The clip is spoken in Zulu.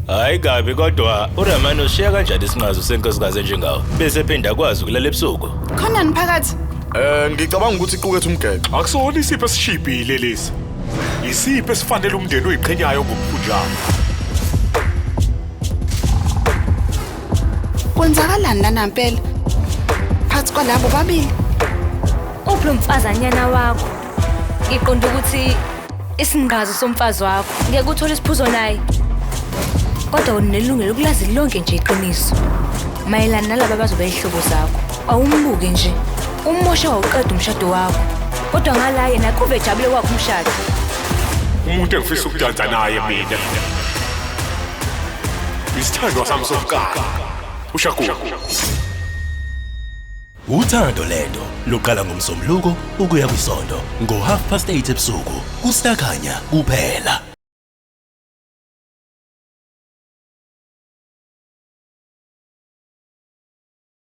Hayi kabi kodwa uRamani ushiya kanjani isinqazo senkosikazi enjengawo bese ephinda akwazi ukulala ebusuku? Khonani phakathi? Eh ngicabanga ukuthi iqukethe umgexo. Akusona isipho esishibhile lesi. Isipho esifanele umndeni oyiqhenyayo ngomkhunjana. Kwenzakalani lana mpela? Phakathi kwalabo babili. Uphi lo mfazanyana wakho? Ngiqonda ukuthi isingqazo somfazi wakho. Ngeke uthole isiphuzo naye. Kodwa unelungelo lokulazi lonke nje iqiniso. Mayelana nalaba abazoba izihlobo zakho. Awumbuke nje. Umoshe wawuqeda umshado wakho. Kodwa ngala yena kuve ejabule kwakho umshado. Umuntu engifisa ukudansa naye mina. Isithandwa sami sokuqala. Ushakur. Uthando lento luqala ngoMsombuluko ukuya kwisonto ngo-8:30 ebusuku kuStarKhanya kuphela.